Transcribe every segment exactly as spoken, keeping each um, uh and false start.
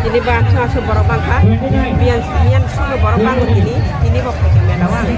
Tini ba aswk aswk borok bangkha. Miyan, miyan sugo borok bango tini. Tini bo phaikha mela o ang.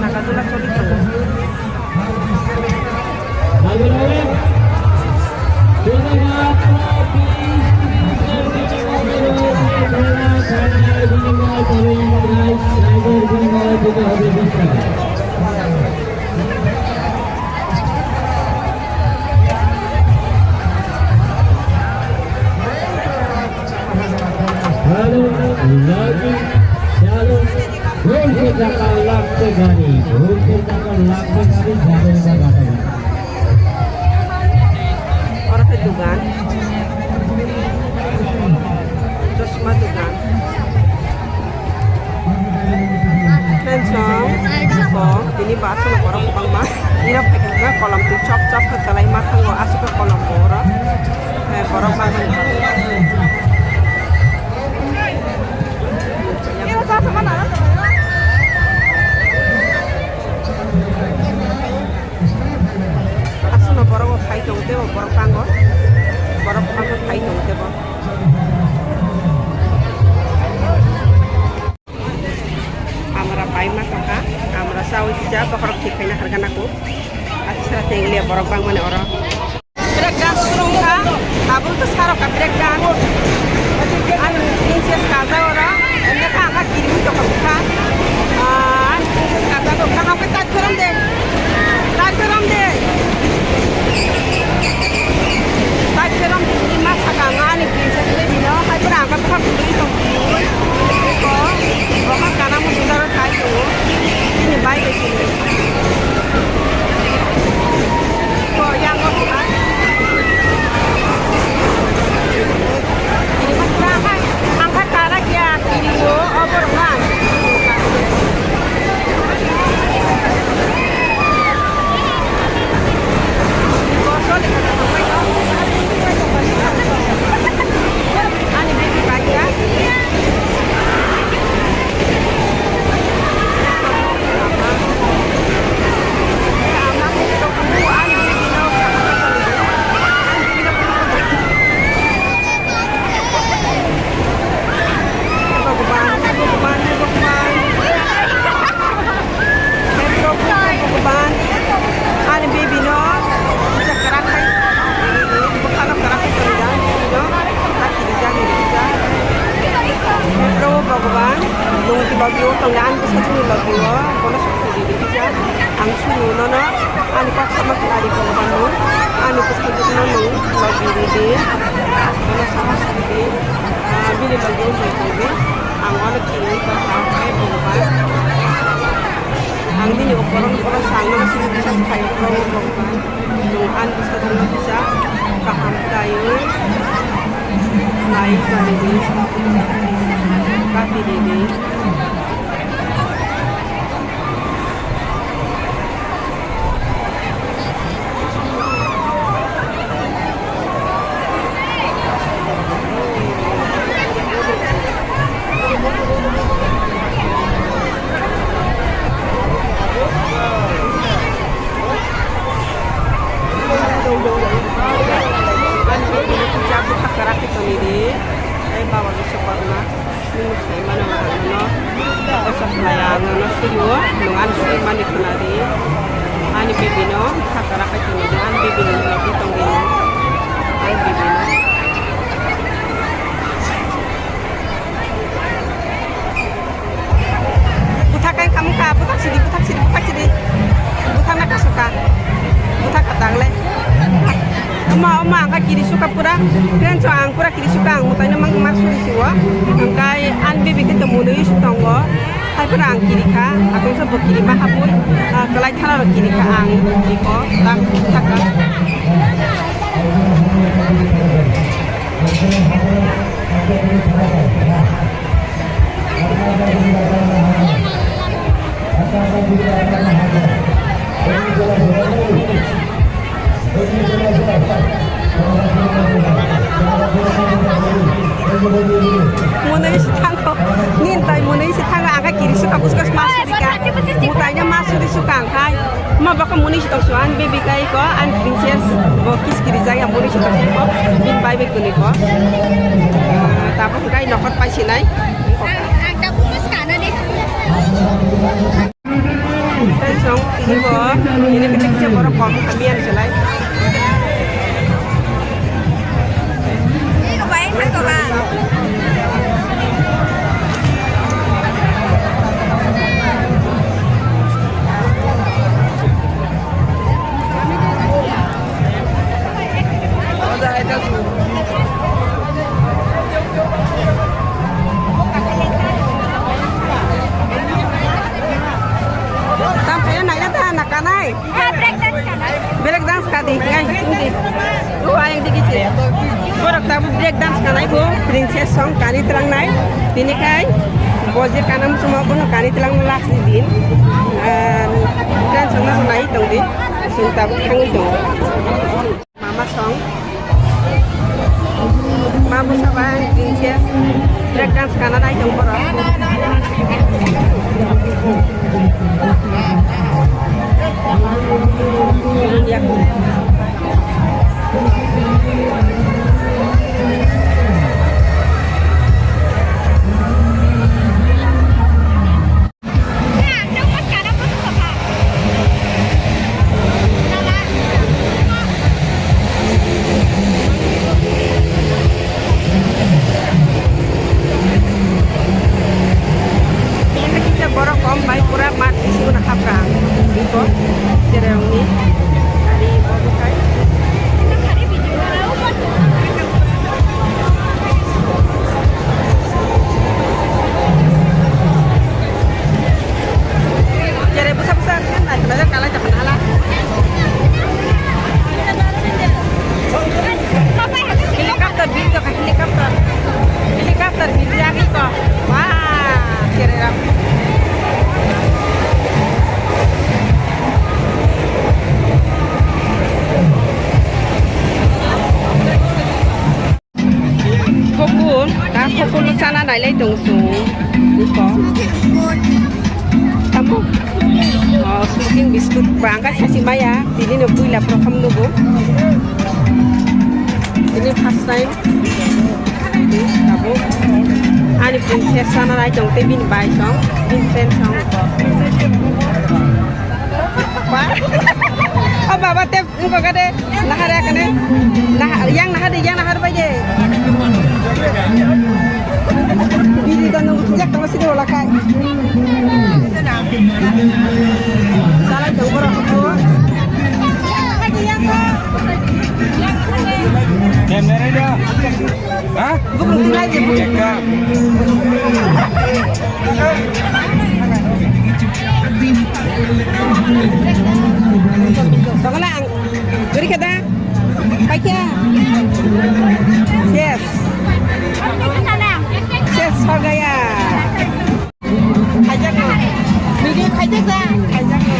Nagadula choli tongo. Hello, lagi, hello. Roll ke taka lakte gari, roll ke taka lakte gari, jaro na gari. Oro khe dugan. Chosma dugan. Friends, um, bo tini bus no borok kwbangma. Nirok phaikha kolom twi chop chop khe kwlai ma thango, aswk khe kolom bo oro. Eh, borok bangmani. Aswkno borok bo phai tongo tei bo borok bango. Borok bango phai tongo tei bo. Amra pai ma tongkha, amra chawi kisa bokhorok thik khaina harga nako. Aswk tengliya borok bangmani oro. Break dance surung kha, abo to sarok ka break dance. Ani princess kaja oro, ene kha angka kiri mi tokha bukha. Ah, ani princess kaja to kaham ke tak korom de. Tak korom de. Tak korom de, ni ma saka nga ani princess le dino, hai pura angka bukha kiri tong kiri. Ko, bokha kana mo sundaro khai to. Ini bai de kiri. Bhagwan, Bhagwan, Bhagwan. He Prabhu, Bhagwan. Ani baby no, kisa kwrak khai. Bwkhano kwrak khai tongo, baby no. Laki rijak, rijak. He Prabhu Bhagwan, nwng kiba view tongo, ani bwsajwkni logi o, bono sokha rijak. Ang sunu nono. Ani kok sama kari ko banu, ani bwskango no no logi ridi, ano sama sidi, ah, bini logi o joto di, ang ano kiri ko tao kai Bhagwan. Ang bini okorong oro sangno sini bisa sayo ko Bhagwan. Nung ani bwskango no bisa kaham kai, nai kai di, kati di di. Ani bini puja bwkha kwrak khe tongwi di. Tei baba Biswakarma. Nini sai mano ang nono. Bwsa khlai ang nono swi o. Nwng ani swi mani khna di. Ani baby no bwkha kwrak khe tongwi di. Ani baby ni logi tongwi di. Ani baby no. Buthak kai kamu ka, buthak sidi, buthak sidi, buthak sidi. Buthak na kasu ka. Buthak ka dagle. Oma, oma, angka kiri suka pura. Friends, ang pura kiri suka, ang mutai na mang mar suri siwa. Angkai an bibi kita munu isu tongo. Hai pura ang kiri ka, aku sa bo kiri ma hapui. Ah, kalai thala ro kiri ka ang kiri ko, tak, tak ka. Mwnwi se thango, nini tai mwnwi se thango, ang khe kiri suka, buskang ma suri ka, mwtai no ma suri suka ang khai. Ma baka muni si tokso, ang baby kai ko, ang princess bo kiskiri jaya muni si tokso ko, bin bai bai kuni ko. Tabuk kai nokot pai sinai. Ang, ang tabuk mas kana ni. Tei song, ini bo, ini kita bisa borok kom, kami yang selai. Ini kebayang kan, Kak? Tam kaya naya ta nakanai. Ah, break dance ka na? Break dance ka di, ngai, hindi. O, ayang digi si. Borok tabu break dance kanai bo, princess song kani tlangnai. Tini kai, bojir kanam suma bono kani tlang last ni din. Ah, dance song nai tong di. Sung tabu thangwi tongo. Mama song. Mama sabai princess. Break dance kana nai tong borok. Borok kom bai pura mat bisingo na hapkha ang. Iko, jeremni, ari bobo khai. Jere bwsa bwsa khe nai khwlai jak kalai jak khwna hala. Helicopter bini jak helicopter. Helicopter bini jak iko. Wah, jere ram. Kokul, ta kokul no chana nailai tong chwng. Iko. Tamo? Oh, smoking biscuit. Bangka sasi maya. Tini no buila prothom nugo. Tini first time. Tabo. Ani princess chana nai tong te bini bai song. Bini friend song. Ba. Oh, baba te. Wngkha kha de, nahar ya kane. Nah, yang nahar de, yang nahar bai de. Biri to nung jak tama sini wala kai. Salai tong borok ko. Camera dia. Ha? Bukan tunai de. Cekak. Tongla ang. Guri kada? Paikya? Yes. Yes, ho gaya. Khaijakno. Video khaijakda? Khaijakno.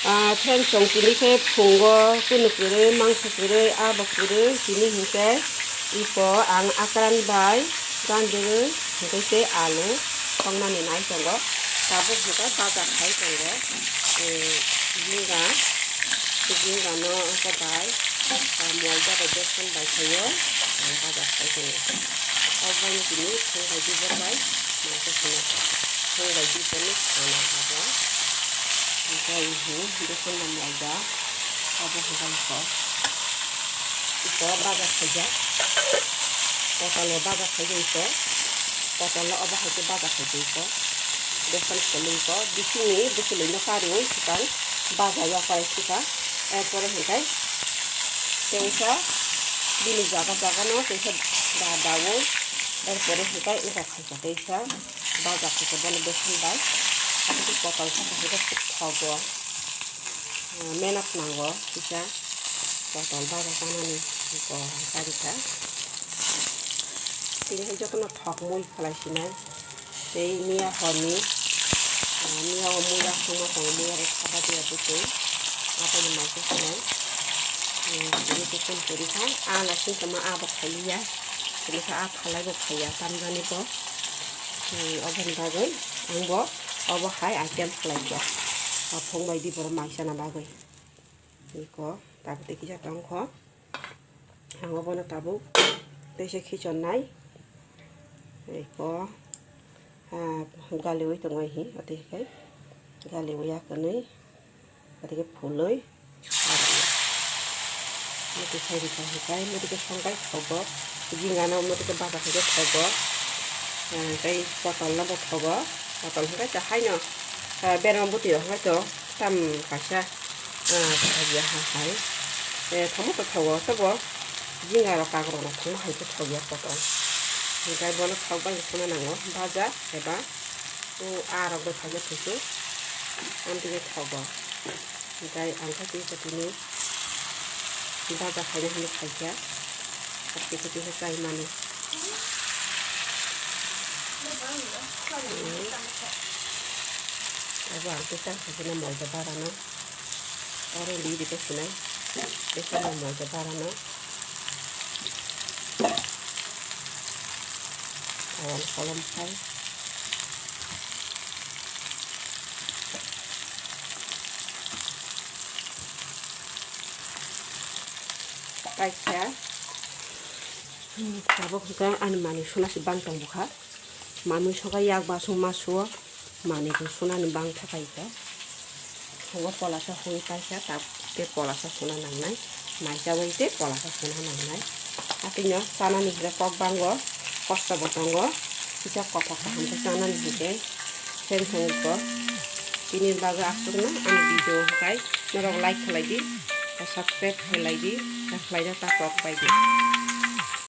Ah, friends, chwng tini khe phungo kunu kwrwi, mangso kwrwi, abo kwrwi, tini hinkhe ipo ang akran bai gandirwi hinkhe tei alu tongnani nai tongo. Tabuk hinkhe bajar khai tongo, eh, jinga, jinga no wngkha bai, ah, moida bai beson bai khaio, ang bajar khai tongo. Obo tini phung bai dibor bai mangso swngo. Tei bai di tei sana abo. Tei hi, besan no maida. Abo hibai ko. Iko baja khaijak. Potol o baja khaijak iko. Potol o obo hai khe baja khaijak iko. Besan kwlwi ko. Bisingni bwswlwi no kariwi swkang. Baja ya koi swkang. Erpore hinkhe teisa bini jaga jaga no teisa da dawi. Erpore hinkhe wngkha khaisa teisa baja khaisa bono besan bai. Aboni potol khe hinkhe thogo. Mehnat nango kisa potol baja chanani ko karikha. Tini hai jotono thok mui khlai sinai. Tei miya horni, ah, miya o mui yak thangma tongo, mui yak kha badiya bwtwi. Atoni mai khe sinai. Hmm, tini khe kun kuri kha. Ah, naising tongma ah bo khailiya. Tini khe ah phalai bo khaiya, tamjani bo. Hmm, oboni bagwi ang bo obo hai item khlai kha. Ah, phung bai di borok mai sana bagwi. Iko, tabuk tei kisa tong kho. Ang obono tabuk teisa khichon nai. Eko, ah, galiwi tongwi hi, ati khe galiwi ya kwnwi, ati khe phulwi, aro ya. Muti khai rikha hikai, muti khe songkai thogo, jingano muti khe baja khe thogo, ah, tei potol no bo thogo, potol hikai to haino, ah, berma buti rok hikai to tam kaisa. Ah, thok ya ha hai. Eh, thangma to thogo, tebo jinga rok kakrok rok thangma hai khe thok ya kotor. Hinkhe bono thok bai sona nango, baja eba o ah rok bai thok ya thaisu. Amtwi khe thogo. Hinkhe ang khe tini tini baja khaina hinwi khaikha. Hakhe khe tini chai mani. Abo ang khe chang khaikhe na moida barano. Oro li rikhe sinai. Tei sono moida barano. Awan kolom khai. Kaisa. Hmm, tabuk hwnkhe ani manwi suna se bang tong bwkha. Manwi soka yak basong ma suo, manwi bo sunani bang thakai kha. Hwngo polasa hwnwi paikha, tabuk tei polasa suna nangnai. Mai chawi tei polasa suna nangnai. Atwino chanani hwnkhe kok bango, kosto bo tongo. Kisa kothok kaham khe chanani hwnkhe. Seng seng ko. Tini bagwi aswkno ani video hwnkhe norok like khlai di, subscribe khlai di, khlaina ta kok bai di.